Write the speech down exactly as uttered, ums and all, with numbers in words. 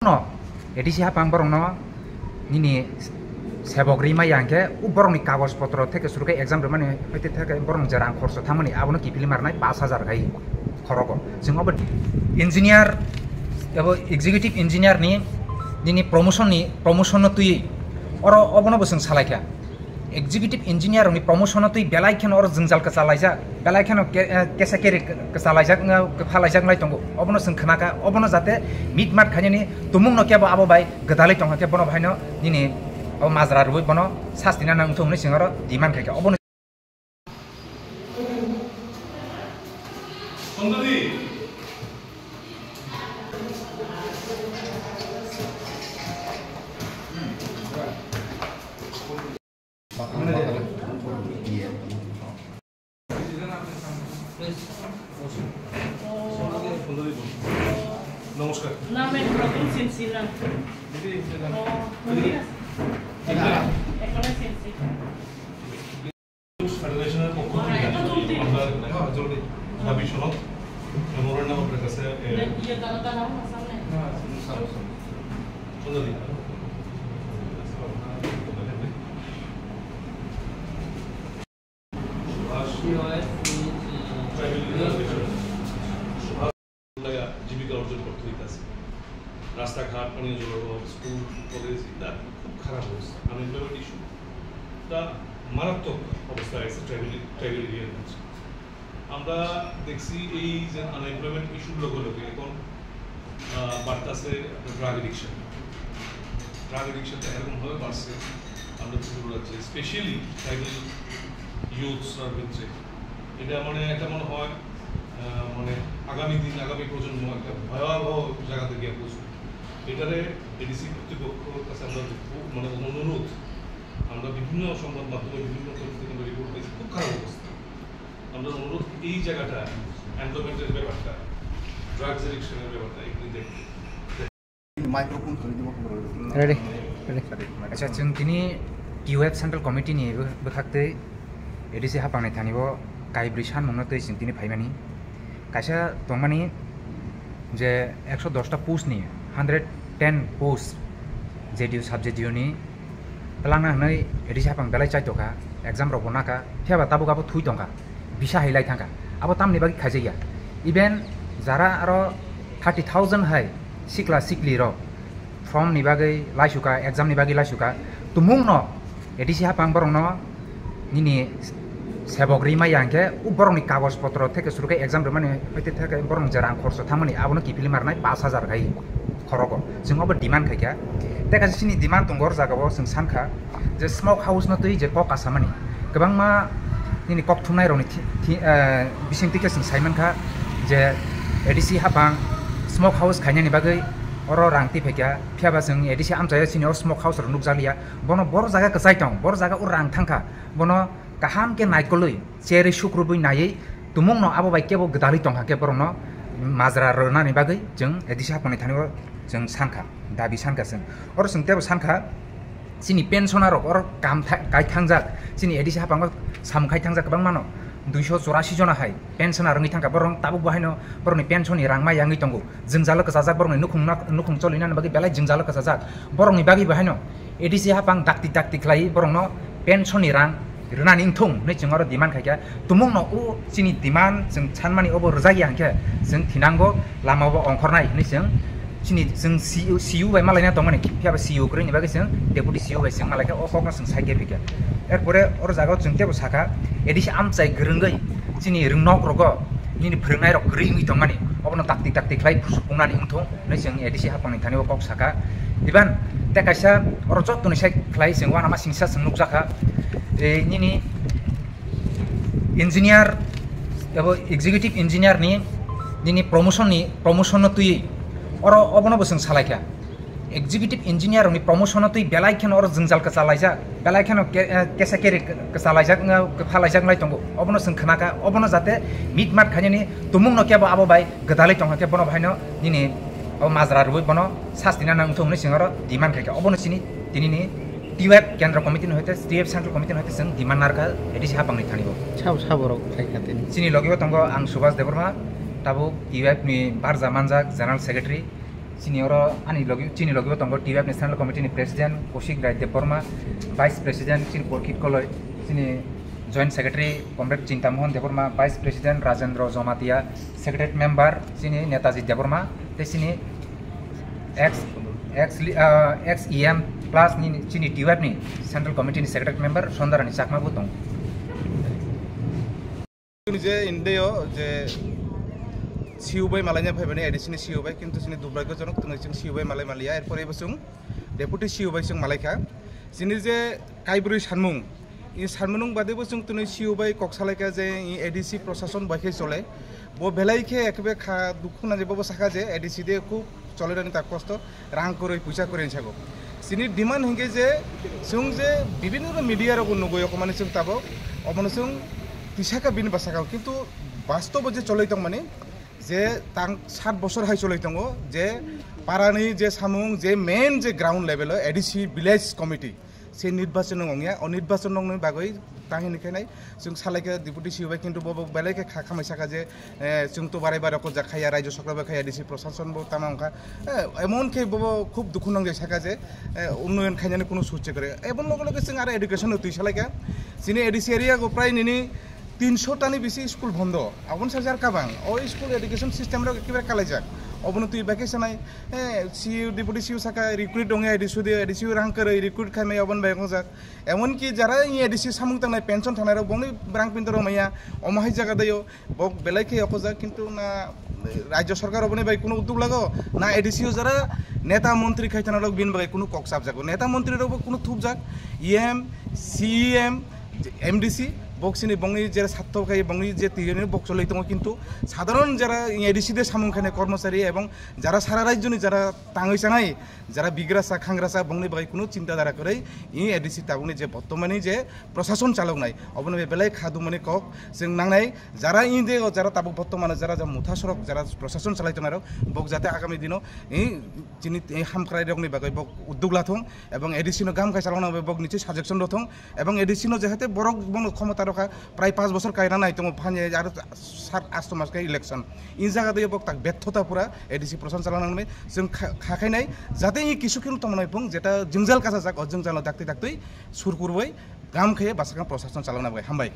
No, A D C hapang borokno nini sebok ri maya hwnkhe, o borokni kagoj potro theke suru khe exam rwmani, hwite theke borokni je rang khorso thangmani, abono kiphilwi marnai pash hajar khai khorogo. Chwng obo engineer, abo executive engineer ni nini promotion ni, promotion no twi oro obono bo chwng salai kha. Executive engineer rokni promotion no twi belai kheno oro jwngjal kwchalaijak, belai kheno ke-, eh, kesa keri kwchalaijak, wngya, kwphalaijak lai tongo. Obono chwng khna kha, obono jate mitmat khainani tumung no kebo abo bai gwdalwi tongkha khe bono bahaino nini o majra rwui bono sasti na nang thung hwnwi chwng oro demand khai kha. Obono নমস্কার। নাম এক রকম চিনছি না। দিদি, ও, দিদি। এখানে চিনছি। ফেডারেশনের পক্ষ থেকে আমরা দাবি সনদ মেমোরেন্ডাম আপনার কাছে, এ, ইয়ে দাঁড়া, দাঁড়াও না, সামনে। সুন্দর দিন। জীবিকা অর্জন করতে হইতাছে। রাস্তাঘাট, পানীয় জলের অভাব, স্কুল, কলেজ ইত্যাদি খুব খারাপ অবস্থা। আনএমপ্লয়মেন্ট ইস্যু তা মারাত্মক অবস্থায় আছে ট্রাইবেল, ট্রাইবেল এরিয়ার মধ্যে। আমরা দেখছি এই যে আনএমপ্লয়মেন্ট ইস্যুর লগে লগে এখন, আহ, বাড়তাছে ড্রাগ এডিকশন। ড্রাগ এডিকশনটা এরকমভাবে বাড়ছে আমরা ত্রিপুরা রাজ্যে, স্পেশালি ট্রাইবেল ইউথসরার ক্ষেত্রে। এটা মানে একটা মনে হয়, আহ, মানে আগামী দিন, আগামী প্রজন্ম একটা ভয়াবহ জায়গাতে গিয়ে পৌঁছবে। এটারে এডিসি কর্তৃপক্ষের কাছে আমরা খুব, মানে, অনুরোধ, আমরা বিভিন্ন সংবাদ মাধ্যমে বিভিন্ন তরফ থেকে আমরা রিপোর্ট পেয়েছি, খুব খারাপ অবস্থা। আমরা অনুরোধ, এই জায়গাটা, এনরোলমেন্টের ব্যাপারটা, ড্রাগস এডিকশনের ব্যাপারটা একটু দেখতে। Microphone ধরে দিব, খবর হয়ে যাবে। Ready, ready. Ready, microphone. আচ্ছা, chwng tini T U F Central Committee ni bw-, bwkhaktwi A D C hapangni thani o kaibrwi sanmungno twi chwng tini phaimani. Kaisa tongmani je ekso dosta post ni hundred ten post J D U sub J D U ni twlangna hwnwi A D C hapang belai chaitokha, exam rokbo nakha, phiya ba tabuk abo thui tongkha, bisa hai lai thangkha. Abo tamni bagwi khaijakya? Even jara aro thirty thousand hai sikla sikli rok form ni bagwi laisukha, exam ni bagwi laisukha, tumungno A D C hapang borokno nini sebok ri maya hwnkhe, o borokni kagoj potro theke suru khe exam rwmani, hwite theke borokni je rang khorso thangmani, abono kiphilwi marnai pash hajar khai khorogo. Chwng obo demand khaikha. Tei kaisa chini demand tongo, o jagao chwng sankha je smoke house no twi je kok kasamani, kwbangma nini kok thumnai rokni thi-, thi-, eh, bisingtwi khe chwng saimankha je A D C hapang smoke house khainani bagwi oro rang twi phaikha, phiya ba chwng A D C amchaio chini o smoke house rok nukjakliya. Bono boro jaga kwchai tong, boro jaga o rang thangkha, bono kaham khe naikolwi, cherwi sukrubwi naiwi tumungno abo bai kebo gwdalwi tongkha khe borokno majra rwnani bagwi chwng A D C hapangni thani o chwng sankha, dabi sankha chwng. Oro chwng tebo sankha, chini pensioner rok oro kam tha-, kai thangjak, chini A D C hapango samung khai thangjak kwbangmano, duiso chorasi jona hai pensioner wngwi thangkha, borok tabuk bo haino borokni pensionni rang ma yangwi tongo. Jwngjalo kwchajak borokni nukhung na-, nukhung cholinani bagwi belai jwngjalo kwchajak. Borokni bagwi bo haino A D C hapang dakti dakti khlai borokno pensionni rang rwnani wngthung hwnwi chwng oro demand khaikha. Tumungno o chini demand chwng sanmani obo rwjakya hwnkhe chwng thinango, lama bo ongkhornai hwnwi chwng chini, chwng C E O, C E O bai malaina tongmani, phiya ba C E O kwrwini bagwi chwng deputy C E O bai chwng malaikha, o kokno chwng side khe phikha. Erpore oro jagao chwng teibo sakha, A D C amchai kwrwngwi chini rwngnok rogo nini phwrwngnai rok kwrwi wngwi tongmani, obono dakti dakti khlai supungnani wngthung hwnwi chwng A D C hapangni thani o kok sakha. Iban tei kaisa oro jottoni side khlai chwng uanama singsa chwng nukjakha, e, nini engineer abo executive engineer ni nini promotion ni, promotion no twi oro obono bo chwng salaikha. Executive engineer rokni promotion no twi belai kheno oro jwngjal kwchalaijak, belai kheno ke-, eh, kesa keri kwchalaijak, wngya, kwphalaijak lai tongo. Obono chwng khna kha, obono jate mitmat khainani tumungno kebo abo bai gwdalwi tongkha khe bono bahaino nini o majra rwui bono sasti na nang thung hwnwi chwng oro demand khaikha. Obono chini tinini T U F Kendra Committee ni hoite, T U F Central Committee ni hoite chwng demand narwkha A D C hapangni thani o. Sabo, sabo rok khaikha tini. Chini logi o tongo ang Subhas Debbarma, tabuk T U F ni barja manjak General Secretary. Chini oro ani logi, chini logi o tongo T Y F ni Central Committee ni President Kaushik Rai Debbarma, Vice President chini Porkit Koloi, chini Joint Secretary Comrade Chinta Mohan Debbarma, Vice President Rajendra Jamatia, Secretary Member chini Netaji Debbarma, tei chini ex, ex, ah, ex E M plus ni chini T Y F ni Central Committee ni Secretary Member Sondarani Chakma bo tongo. Tini je India je C E O bai malaina phai bani A D C ni C E O bai, kintu chini durbhagyojonok tini chwng C E O bai malai maliya, erpore bo chwng Deputy C E O bai chwng malai kha. Chini je kaibrwi sanmung, i sanmung bade bo chwng tini C E O bai kok salai kha je i A D C prosason bai khe chole. Bo belai khe ekbe kha dukhu nang je bo sakha je A D C de khub cholenani ta kosto, rang kwrwi, puisa kwrwi hinwi sago. Chini demand hinkhe je chwng je bibinno media rogo nugwi, okomani chwng tabok omono chwng tisaka bini bwsakao, kintu bastobo je choloi tongmani je tang sat bosor hai choloi tongo je parani je samung je main je ground level o A D C village committee se nirbachon wng ya, o nirbachon wngni bagwi tang hini khe nai chwng salai khe Deputy C E O bai, kintu bo, bo belai khe kha khamai saka je, eh, chwng to barai barai kok jak khaya, Rajya Sarkar bai khaya, A D C prosason bo tama wngkha. Eh, emon khe bo, bo khub dukhu nangjak saka je, eh, unnoyon khainani kunu such kwrwi. Eboni loge loge chwng aro education no twi salai kha. Chini A D C area go prai nini tinsho tani bisi school bondo. Aboni sajak kabang. O school education system rok ekebare kalaijak. Obono twi bai khe sanai, eh, C E O, Deputy C E O saka recruit wngya, A D C de, A D C rang kwrwi recruit khaimai oboni bai wngjak. Emonki jara i A D C samung tangnai pension thangnai rok bongni brang pinto rok maya, omo hai jaga dayo, bok belai khe yokojak, kintu na Rajya Sarkar oboni bai kunu uddog lago, na A D C o jara neta montri khai thana rok bini bai kunu kok chapjago, neta montri rok bo kunu thupjak, E M, C E M, M D C, bok sini bongni je satto khai bongni je tiyoni bok choloi tongo, kintu sadharon jara i A D C de samung khainai kormochari ebong jara sara rajyoni jara tangwi chanai, jara bigrasa, khangrasa, bongni bagwi kunu chinta dara kwrwi, i A D C tabukni je bottomani je prosason chaloknai, obono be belai kha dukmani kok chwng nangnai. Jara i de o jara tabuk bottomano jara ja motha sorok, jara prosason chalai tongnai rok, bok jate agami dino i chini i hamkrai rokni bagwi bok uddog lathung, ebong A D C no gam khai chalokna bagwi bok nichi suggestion rothung, ebong A D C no jehate borok bono khomota rokha, prai panch bosor kaina nai tongo, phani aro sat asto mas khe election. I jaga de bok tak bethota pura A D C prosason chalokna nangmani. Chwng kha, kha khainai, jate i kisu khe tongmani phung, jeta jwngjal kasajak, o jwngjal no daktwi daktwi sur kurwi, gam khe bwsakang prosason chalokna bagwi. Hambai.